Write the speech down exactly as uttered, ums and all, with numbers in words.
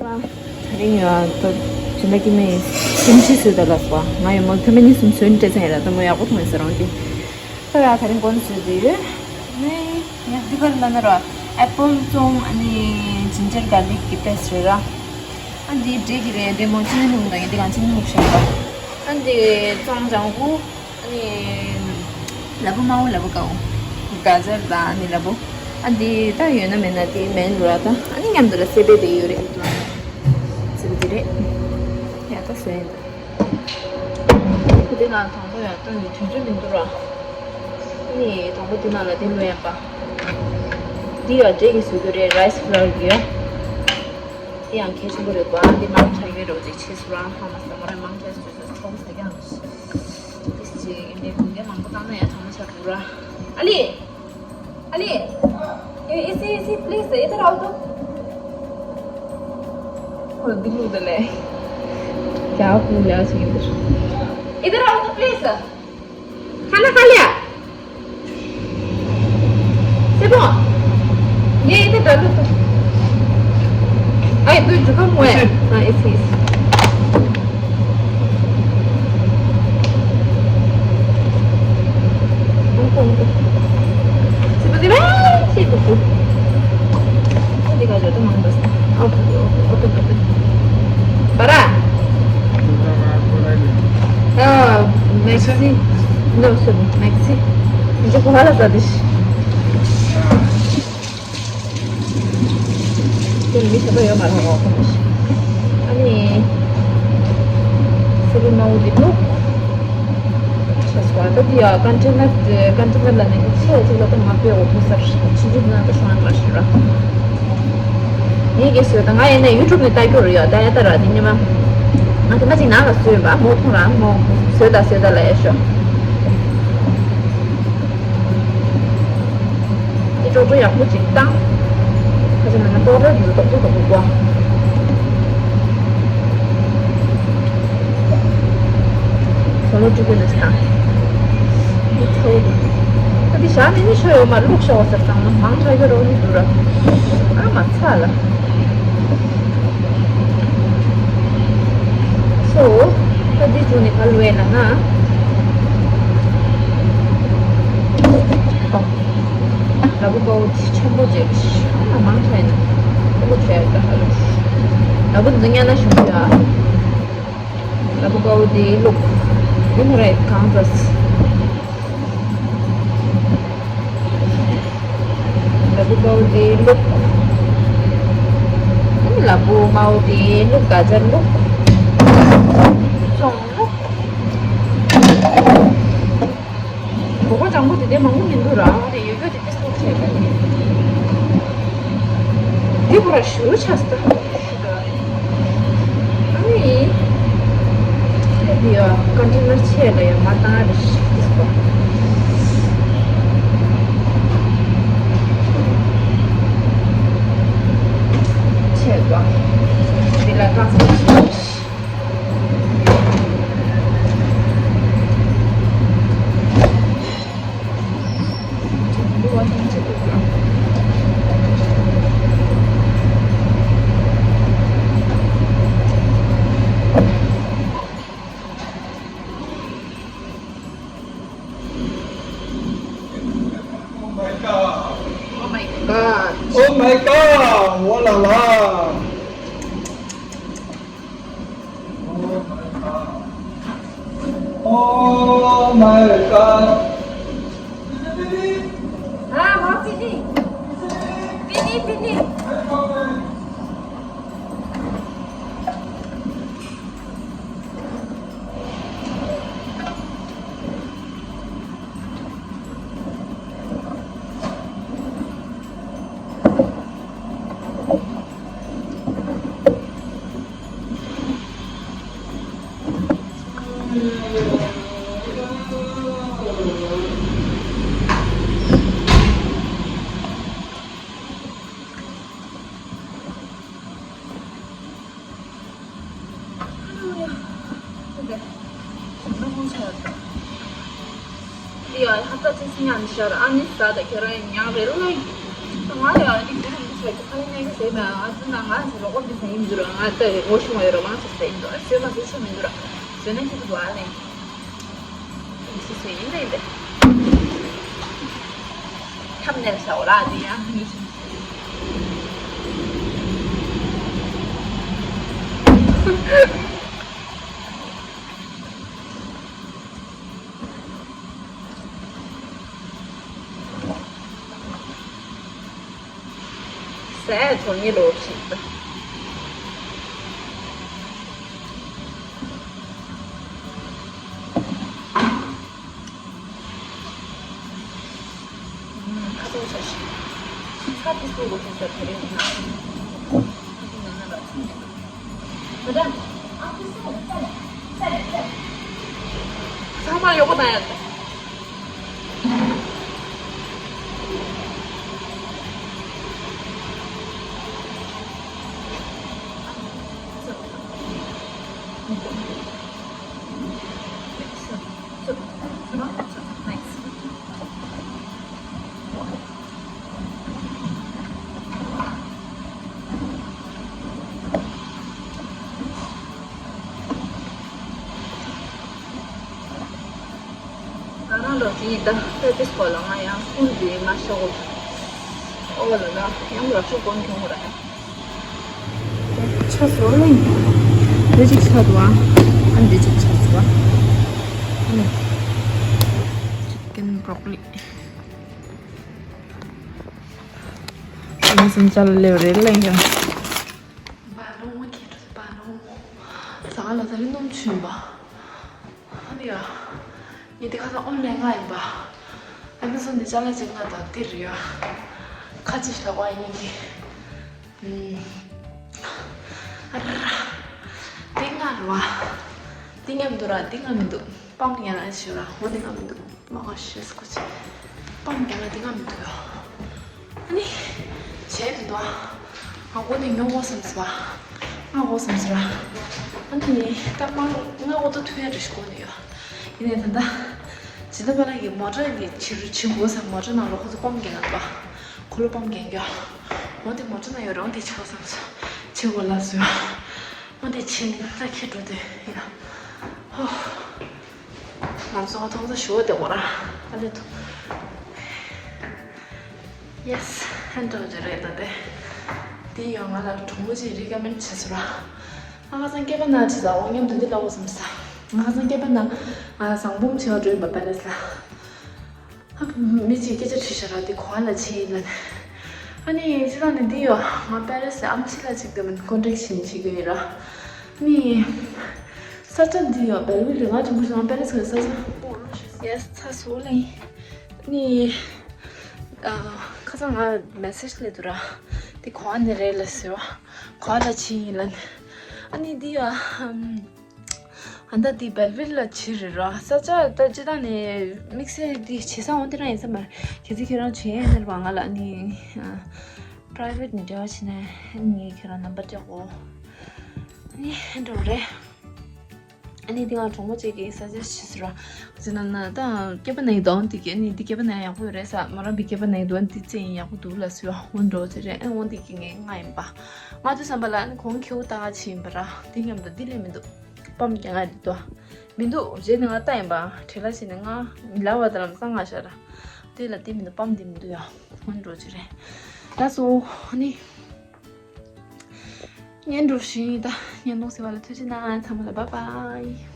དེ་རིང་ཡང་ད་སྦྱིན་བདག་སྐྱེ་དམན་གྱིས་ཀིམ་ཆི་བཟོས་དང་ལབ་སོང་། ང་ཡང་མོ་ཐེངས་མ་གཉིས་གསུམ་བཟོས་ནས་སྤྲད་ཚར་ཡིན་ལ། ད་མོ་ཡག་པོ་མཐོང་ཡིན་ཟེར་རང་གིས། ད་ཡང་དེ་རིང་མགོ་ནས་བཟོས་བསྡད་ཡོད། ནས་ཡང་འདི་ག་རེ་ལབ་ན་ར། ཨེ་པལ་བཙོང་། ཨ་ནི་ཇིན་ཇར་གར་ལིག་གི་པེ་སི་ཊི་རེད་ར། ཨ་འདི་འབྲས་ཀྱི་རེད། འབྲས་མོ་ཅི་ནི་ནུག་ན་ཡིན། འདི་གང་ཅི་ནི་ནུག་ཤག་ར། ཨ་འདི་བཙོང་ལྗང་གུ། ཨ་ནི་ལ་ཕུག་དམར་པོ། ལ་ཕུག་དཀར་པོ། ག་ཟེར་ད། ཨ་ནི་ལ་ཕུག་ཨ་འདི་ད་ཡོད་ན་མེད་ན་དེ་མེད་ར་ད། ཨ་ནི་མཉམ་དུ་ལ་སེ་པེ་དེ་ཡོད་རེད། སེ་པེ་དེ་རེད། ཡ་ད་སེ་པེ་དེ་ནང་དང་པོ་ཡང་ད་ནི་དུས་ཚོད་མི་འདུག་ར། ཨ་ནི་དང་པོ་དེ་ནང་ལ་དེ་ལོས་ཡིན་པ། འདི་ཡང་འབྲས་ཀྱི་བཟོ་རྒྱུ་རེད། རའི་སི་ཕ་ལ་ཝར་གྱི་ཡ། འདི་ཡང་གལ་ཆེན་པོ་རེད་པ། འདི་མང་དྲགས་ཡོད་རོགས་ཅིག་ཆེ་སུ་རང་ཧ་མ་སི་མོ་རེ་མང་དྲགས་སུ་ཚོགས་ས་ཀྱང་། ཏིས་ཅིག་ཡིན་ནའི་གུང་ཁྲན་མང་པོ་བཏང་ན་ཡང་ཐང་མ་ཆགས་འདུག་ར། ཨ་ལི། ཨ་ལི། ए, इसे, इसे, प्लीज, इधर आओ तो। खोल दी मुंह ले। क्या बोल रहा है इधर? इधर आओ तो, प्लीज। खाना खा लिया? C'est bon. ये इधर डालो तो। अरे, तू झुका हुआ है। हाँ, इसी, इसी। C'est bon, c'est bon. C'est bon, c'est bon. अरे, का जो तो मांग बस। Okay, okay, okay, okay. Para. Ah, merci. No, c'est bon, merci. Je vois la sadish. དེ་མི་ཤེས་པ་ཡོད་མ་རེད་རོགས་ཁོ་མི་ཤེས། ཨ་ནི་སེ་རུ་མའོ་འདི་བླུགས། ཤེས་སོང་། ད་འདི་ཡ་ཀོན་ཊེ་ནར་དེ་ཀོན་ཊེ་ནར་ལ་ནི་ཆེ་ཆེ་ལ་ད་མ་དཔེ་འོ་ཐུག་ས་རེད། ཕྱི་རྒྱུ་ན་ད་ཤོང་ཡ་མ་ཤེས་ར། ངས་ཀྱིས་བཟོས། ད་ང་ཡིན་ན་ཡུ་ཊུབ་ནས་ལྟ་རྒྱུ་རེད་ཡ། ད་ཡ་ད་ར་འདི་ཉི་མ་ང་དེ་མ་ཅིག་ནང་ལ་བཟོས་པ་མོ་མཐོང་ར། མོ་བཟོས་ད་བཟོས་ད་ལ་ཡ་ཤོག་དེ་ཀྲོག་ཀྲོ་ཡག་པོ་ཅིག་བཏང་། ཁ་ཅིག་མིན་ན་པོ་ཌར་དེ་ཚོ་རྡོག་རྡོག་རྡོག་རྡོག་བཀོག་བཟོ་ལོ་ཀྲུ་ཀུ་ནས་བཏང་། དེ་ཚོ་ད་དེ་བཞག་ནས་ནི་ཤོ་ཡོད་མ། བླུགས་ཤོག་ཟེར་བཏང་ན་མང་དྲགས་ཡོད་རོགས་ནི་འདུག་ར། ཨ་མ་ཚ་ལ། སོ། ད་འདི་བྱུང་ནས་ག་ལ་བས་ལ་ན། ལ་ཕུག་དཀར་པོ་དེ་ཆེན་པོ་བྱས་ཨ་མ་མང་དྲགས་ཡིན་ན་ཆེན་པོ་བྱས་ད་ཧ་ལོ། ལ་ཕུག་འཛིན་ཉ་ན་བྱུང་ཡ། ལ་ཕུག་དཀར་པོ་དེ་བླུགས། འདི་མོ་རེད་གང་ཟ། ལ་ཕུག་དཀར་པོ་དེ་བླུགས། ཨ་ནི་ལ་ཕུག་དམར་པོ་དེ་བླུགས། ག་ཟེར་བླུགས། བཙོང་བླུགས། མགོ་སྐོར་ལྗང་གུ་དེ་དེ་མང་པོ་མི་འདུག་ར། དེ་ཡོད་རྒྱུ་དེ་དེ་སོགས་བྱས་པ་ཡིན། དེ་ཁོ་ར་ཞུ་ཆགས་སོང་། ཨ་ནི། ཨེ་འདི་ཡ་ཀོན་ཊེ་ནར་ཆེ་ལ་ཡ་མ་བཏང་རེ་ཞིག་ཏིས་པ། ཆེ་བ། འདི་ལ་ཀ་ས་ཞིག Oh my god. Oh my god. Oh la la. Oh my god. Ah, ma fini. Fini, fini. འདི་ཡང་ཧ་ད་ཅི་སི་ཉན་ཤར་ཨ་ནི་ས་ད་ཁྱེད་རང་ཉག་རེ་ལ་ང་ཡང་འདི་གུ་རུ་ ཁ་ལག་ཉལ་གི་ཟེར་མ། ང་ཚོ་ན་ང་ཚོ་རོགས་པ་འདི་ཟེར་ཡིན་འདུག་ར། ང་ལྟ་ངོ་ཤེས་མ་ཡོད་ར། མང་ཚོགས་ཟེར་ཡིན་འདུག་ཟེར་མ་ཟེར་ཆོག་མི་འདུག་ར། ཟོས་ན་ཁྱི་ཚོ་འདུག་ཨ་ལེ། ཡིན་ཟེར་ཟེར་ཡིན་ལེ་འདི། ཁམ་ནས་ཟ་འོ་ར་འདི་ཡང་མི་ཤེས། ཟས་ཚོ་གཉིས་ལོག་ཞིག་ད། ཁ་སང་ཆ་ཞིག་ཚ་ཏི་སུ་གོ་ཐུག་ས་དེ་རིང་ན། ཚང་མ་ཡོག་པོ་དང་ཡ། ང་རང་ལོ་དེ་ཡིན་ད། ད་དེ་སྐོར་ལ་ང་ཡང་ཀུན་དེ་མ་ཤོག་ཨོ་ལ་ལ་ཡང་ལ་ཤོག་ཀུན་གྱོང་ར། ཆ་སོ་ལེ། འདི་གཅིག་ཆ་འདུག་ཨ། ཨ་འདི་གཅིག་ཆ་འདུག་ཨ། Chicken broccoli. ང་སེམས་ཅན་ལེ་རེ་ལེ་ཡ། བ་ལོང་ཁྱེད་ཚོ་བ་ལོང་། ཟ་ལ་ད་རིང་སྣུམ་ཆུ་ཡིན་པ། ཨ་ནི་ཡ། ངས་འདི་ཁ་སང་ཨོན་ལན་ང་ཡིན་པ། ཨ་མི་ཟོ་འདི་ཅ་ལག་ཅིག་ང་དང་འདིར་ཡོད། ཁ་ཅིག་ལ་བ་ཡིན་གི། ཨ་ར། འདི་ང་ར་བ། འདི་ཉམས་འདུག་ར། འདི་ང་མི་འདུག་པམ་ཡང་ན་ཞུ་ར། འོ་འདི་ང་མི་འདུག་མ་ང་ཤེས་སྐུ་ཅི། པམ་ཡང་ན་འདི་ང་མི་འདུག་ཡོ། ཨ་ནི། བྱས་མི་འདུག་ཨ། ང་འོ་འདི་ཉོ་འོ་བསམ་སོ་བ། ང་འོ་བསམ་སོ་ར། ཨ་ནི་ད་མ་ང་འོ་ཏོ་ཐུ་ཡ་རེ་ཞིག་གོ་ནི་ཡོ། ཡིན་ནའི་ད་ལྟ། ཇི་ལྟ་བ་ལ་ཡི་མོ་ཊ་གི་ཕྱི་རུ་ཕྱི་འགོ་ས་མོ་ཊ་ནང་ལ་ཁོ་ཚོ་པམ་རྒྱག་ན་པ། ཁོ་ལོ་པམ་རྒྱག་རྒྱག་འོ་དེ་མོ་ཊ་ནང་ཡོད་རུང་དེ་ཆོག་བསམ་སོ། ཕྱི་འགོ་ལ་སུ་ཡོད། འོ་དེ་ཕྱི་ནས་ཁྱེར་འགྲོ་དུས་ཡིན་ན། ཧོ། ང་ཚོ་ཐོག་ས་ཞུ་བ་དེ་འོ་ར། ཨ་ལེ་ཐུ། Yes། ཧན་འགྲོ་རྒྱུ་རེད་ད་དེ། དེ་ཡང་ང་ལ་གྲོགས་མོ་ཅིག་རི་ཀ་མེན་བྱས་སོ་ར། ང་ཁ་སང་སྐེད་པ་ན་ཅི་ཟ་འོ་མཉམ་དུ་འདི་ལ་འོ་བསམ་ས། ང་ཁ་སང་སྐེད་པ་ན་ང་ཟངས་འབུམ་བྱེ་བ་འགྲོ་ཡིན་པ་པེ་རེ་སི་ལ། ཨ་མི་ཅིག་སྐད་ཆ་དྲིས་ཤག་ར་དེ་གོ་བ་ལ་ཕྱིན་ཡིན་ལ་ནི། ཨ་ནི་སྤྱི་བཏང་ནི་འདི་ཡོ། ང་པེ་རེ་སི་ཨམ་ཆི་ལ་ཅིག་དེ་མིན་ཀོན་ཊེག་བྱེད་བྱེད་ཀྱི་ཡོད་ར། ནི། ས་ཆ་འདི་ཡོ་བེལ་ཝི་ལི་ང་ཆུང་ཆུང་པེ་རེ་སི་གི་ས་ཆ། Yes། ཚ་སོ་ལེ། ནི། ཨ། ཁ་སང་ང་མེ་སེ་ཇི་སླེབས་འདུག་ར། དེ་གོ་བ་ནི་རེད་ལ་ཟེར་བ། གོ་བ་ལ་ཕྱིན་ཡིན་ལ་ནི། ཨ་ནི་འདི་ཡ། ཨམ། ཨ་ད་འདི་བེལ་ཝི་ལ་ཕྱིན་རེད་ར། ས་ཆ་ད་སྤྱི་བཏང་ནས་དམིགས་བསལ་འདི་བྱེད་ས་འོ་འདི་རང་ཡིན་ས་མ་རེད། གལ་སྲིད་ཁྱེད་རང་བྱེད་ཡས་ནི་རེད་བ། ང་ལ་ནི། ཨ། པྲའི་ཝེ་ཊི་ནས་འབྲེལ་བ་བྱས་ནས་ངས་ཁྱེད་རང་ནམ་བར་སྤྲད་གོ། ཨ་ནི་འགྲོ་རེད། ཨ་ནི་འདི་ང་གྲོགས་མོ་གཅིག་གིས་ས་ཆ་ཞིག་ཟེར་བ། ཟེར་ན་ན་ད་སྐེད་པ་ན་ཡི་དོན་འདི་གི་ཨ་ནི་འདི་སྐེད་པ་ན་ཡག་པོ་ཡོད་རེད་ས། མོ་རང་བི་སྐེད་པ་ན་ཡི་དོན་འདི་བཙན་ཡག་པོ་འདུག་ལ་ཟེར་བ། འོ་འགྲོ་ཟེར་རེད། ཨ་འོ་འདི་གི་ངས་ང་ཡིན་པ། ང་དུས་བསམ་པ་ལ་ཨ་ནི་གོང་ཁེའུ་ལྟ་ག་ཕྱིན་པ་ར། འདི་མཉམ་དུ་འདི་ལས་མི་འདུག་པམ་རྒྱག་ང་འདི་དོ། མི་འདུག་རྗེས་ནས་ང་ལྟ་ཡིན་པ། བྲེལ་ལ་བྱས་ནས་ང་མི་ལ་བ་དང་ལམ་སང་ང་ཤར་ར། འདི་ལ་འདི་མི་འདུག་པམ་འདི་མི་འདུག་ཡ། འོ་འགྲོ་ཟེར་རེད། ལགས་སོ། ཨ་ནི། ངས་འགྲོ་བཞིན་ཡིན་ད། ཉན་ནོ་ཟེར་བ་ལ་ཐུགས་རྗེ་གནང་། ཚང་མ་ལ་བཱའི་བཱའི།